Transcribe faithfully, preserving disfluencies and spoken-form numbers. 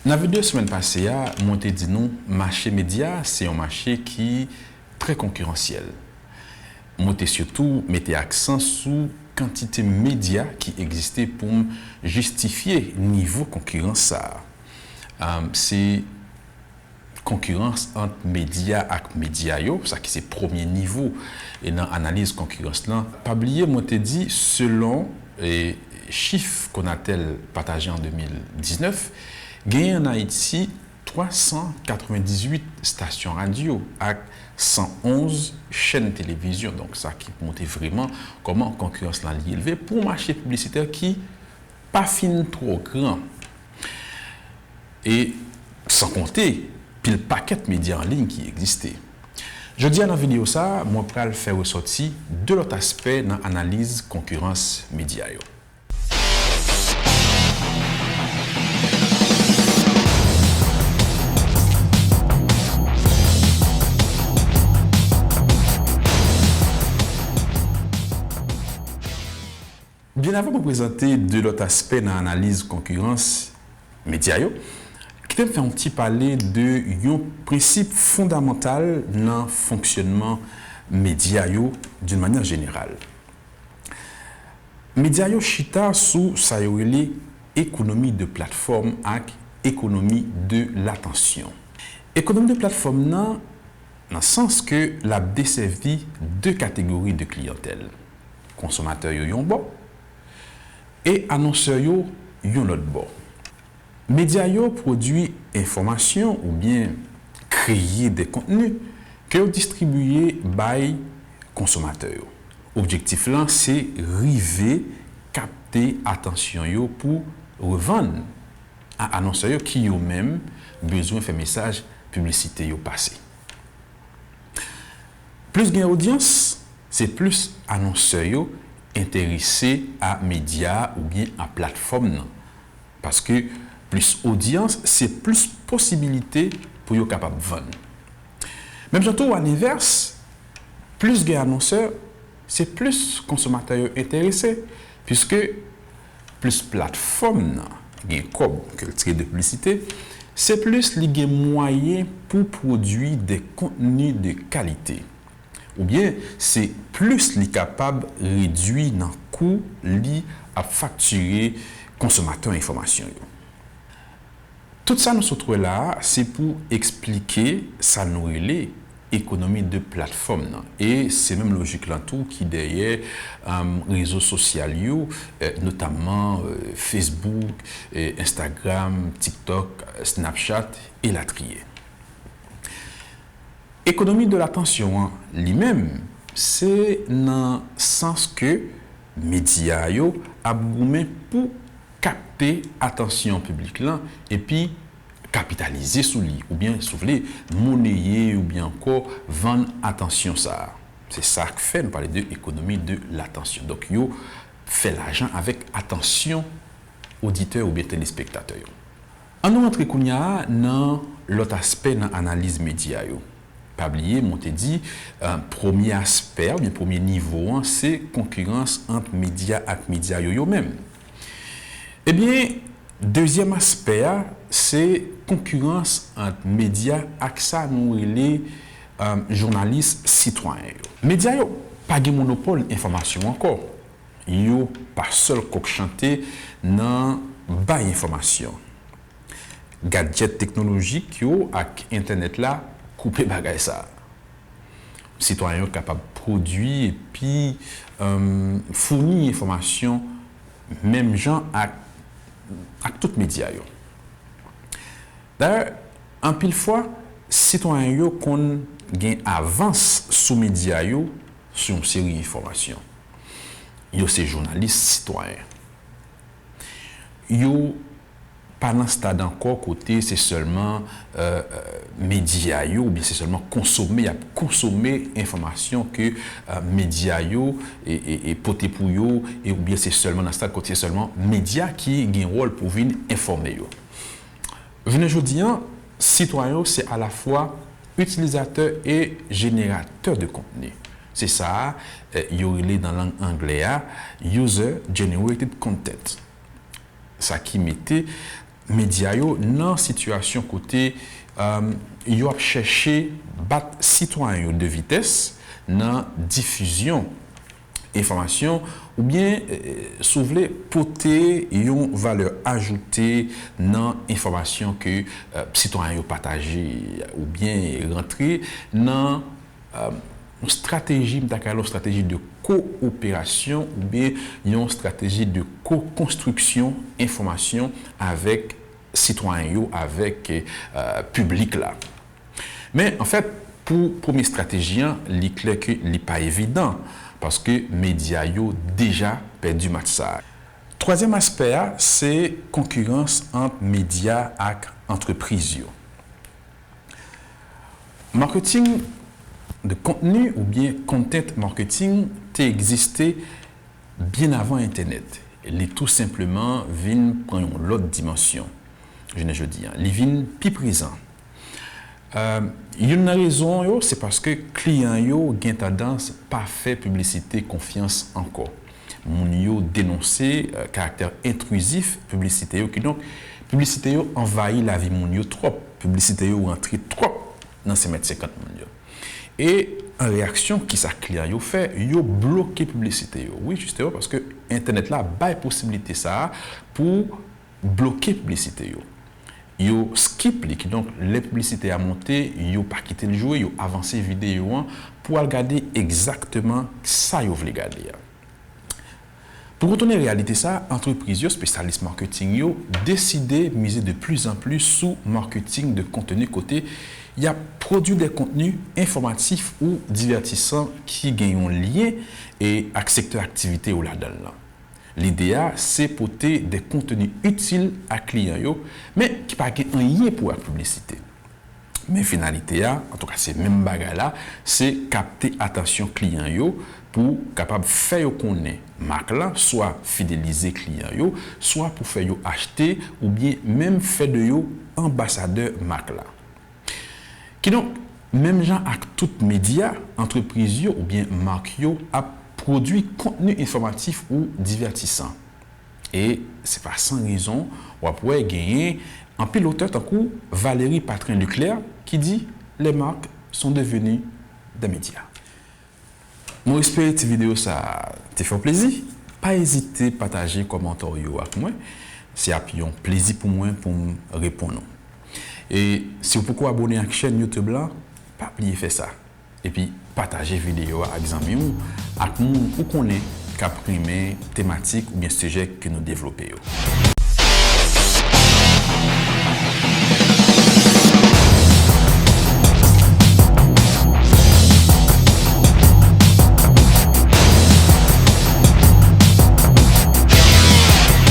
Nan videyo semèn pase a, mwen te di nou mache medya se yon mache ki trè konkiransyèl. Mwen te sitou mete aksan sou kantite medya ki egziste pou m jistifye nivo konkirans sa a. Se konkirans ant medya ak medya yo, sa ki se premye nivo e nan analiz konkirans lan. Pa bliye, mwen te di, selon e, chif Conatel pataje an de mil diznèf, genyen ann Ayiti twa san katrevendizuit estasyon radyo ak san onz chèn televizyon. Donk, sa ki montre vreman kòman konkirans lan li elve pou yon mache piblisitè ki pa fin twò gran. E san konte pil pakèt medya an liy ki egziste. Jodi a nan videyo sa a, mwen pral fè resòti de lòt aspè nan analiz konkirans medya yo. Byen avan mwen prezante de lòt aspè nan analiz konkirans medya yo, kite m fè yon ti pale de yon prensip fondamantal nan fonksyònman medya yo d'une manière générale. Medya yo chita sou sa yo rele ekonomi de platfòm ak ekonomi de latansyon. Ekonomi de platfòm nan, nan sans ke l ap desèvi de kategori de kliyantèl, konsomatè yo yon bò e anonsè yo yon lòt bò. Medya yo pwodui enfòmasyon oubyen kreye de kontni ke yo distribiye bay konsomatè yo. Objektif lan se rive kapte atansyon yo pou revann a anonsè yo ki yo menm bezwen fè mesaj piblisite yo pase. Plis gen odyans, se plis anonsè yo enterese a medya a oubyen a platfòm nan. Paske plis odyans, se plis posibilite pou yo kapab vann. Menm jan tou, alenvès, plis gen anonsè, se plis konsomatè yo enterese, piske plis platfòm nan gen kòb ke l tire de piblisite, se plis li gen mwayen pou pwodui de kontni de kalite. Oubyen, se plis li kapab redui nan kou li ap faktire konsomatè enfòmasyon yo. Tout sa nou sot wè la a, se pou eksplike sa nou rele ekonomi de platfòm nan. E se menm lojik lan tou ki dèyè, um, rezo sosyal yo, eh, notamman, eh, Facebook, eh, Instagram, TikTok, Snapchat, elatriye. Ekonomi de latansyon an, li menm, se nan sans ke medya yo ap goumen pou kapte atansyon piblik lan epi kapitalize sou li, oubyen, si w vle, moneye oubyen ankò vann atansyon sa a. Se sa k fè nou pale de ekonomi de latansyon. Donk, yo fè lajan avèk atansyon oditè oubyen telespektatè yo. Ann nou rantre kounye a nan lòt aspè nan analiz medya yo. Pa bliye, mwen te di, eh, premye aspè a, oubyen premye nivo an, se konkirans ant medya ak medya yo, yo menm. Ebyen, dezyèm aspè a, se konkirans ant medya ak sa nou rele, eh, jounalis sitwayen yo. Medya yo pa gen monopòl enfòmasyon ankò. Yo pa sèl kòk chante nan bay enfòmasyon. Gadjèt teknolojik yo ak entènèt la koupe bagay sa a. Sitwayen yo kapab pwodui epi, em, founi enfòmasyon menm jan ak, ak tout medya yo. Dayè, anpil fwa, sitwayen yo konn gen avans sou medya yo sou yon seri enfòmasyon. Yo se jounalis sitwayen. Yo pa nan stad ankò kote se sèlman, eh, eh, medya yo, oubyen se sèlman konsome, y ap konsome enfòmasyon ke, eh, medya yo e, e, e pote pou yo, e oubyen se sèlman nan stad kote se sèlman medya ki gen wòl pou vin enfòme yo. Jounen jodi an, sitwayen yo se alafwa itilizatè e jeneratè de kontni. Se sa a, eh, yo rele nan lang anglè a user generated content. Sa ki mete medya yo nan sitiyasyon kote, um, yo ap chèche bat sitwayen yo de vitès nan difizyon enfòmasyon, oubyen, eh, si w vle, pote yon valè ajoute nan enfòmasyon ke, eh, sitwayen yo pataje oubyen rantre nan, eh, yon strateji, m ta ka rele yon strateji de kowoperasyon oubyen yon strateji de ko-konstriksyon enfòmasyon avèk sitwayen yo, avèk, eh, piblik la. Men, anfèt, pou premye estrateji an, li klè ke li pa evidan, paske medya yo deja pèdi match sa a. Twazyèm aspè a, se konkirans ant medya ak antrepriz yo. Marketing de kontni oubyen content marketing te egziste byen avan entènèt. Li tou senpleman vin pran yon lòt dimansyon jounen jodi an. Li vin pi prezan. Euh, youn nan rezon yo, se paske kliyan yo gen tandans pa fè piblisite konfyans ankò. Moun yo denonse, euh, karaktè entwizif piblisite yo, kidonk piblisite yo anvayi lavi moun yo twòp, piblisite yo rantre twòp nan senmèt senkant moun yo. E an reyaksyon, kisa kliyan yo fè? Yo bloke piblisite yo. Wi, jisteman, paske entènèt la bay posiblite sa a pou bloke piblisite yo. Yo skip li, kidonk lè piblisite a monte, yo pa kite l jwe, yo avanse videyo an pou al gade egzakteman sa yo vle gade a. Pou kontounen reyalite sa a, antrepriz yo, espesyalis maketing yo, deside mize de plis an plis sou marketing de kontni kote y ap pwodui de kontni enfòmatif ou divètisan ki gen yon lyen, e, ak sektè aktivite yo ladan l lan. Lide a, se pote de kontni itil a kliyan yo, men ki pa gen anyen pou wè ak piblisite. Men finalite a, antouka se menm bagay la, se kapte atansyon kliyan yo pou kapab fè yo konnen mak la, swa fidelize kliyan yo, swa pou fè yo achte oubyen menm fè de yo anbasadè mak la. Kidonk, menm jan ak tout medya, antrepriz yo oubyen mak yo ap pwodui kontni enfòmatif ou divètisan. E se pa san rezon w ap wè genyen anpil otè tankou Valérie Patrin Leclerc ki di, les marques sont devenues des médias. Mwen espere ti videyo sa a te fè w plezi. Pa ezite pataje kòmantè w yo ak mwen. Se ap yon plezi pou mwen pou m reponn ou. E si w poko abone ak chèn YouTube la, pa bliye fè sa. Epi pataje videyo a ak zanmi w, ak moun ou konnen k ap renmen tematik oubyen sijè ke nou devlope yo.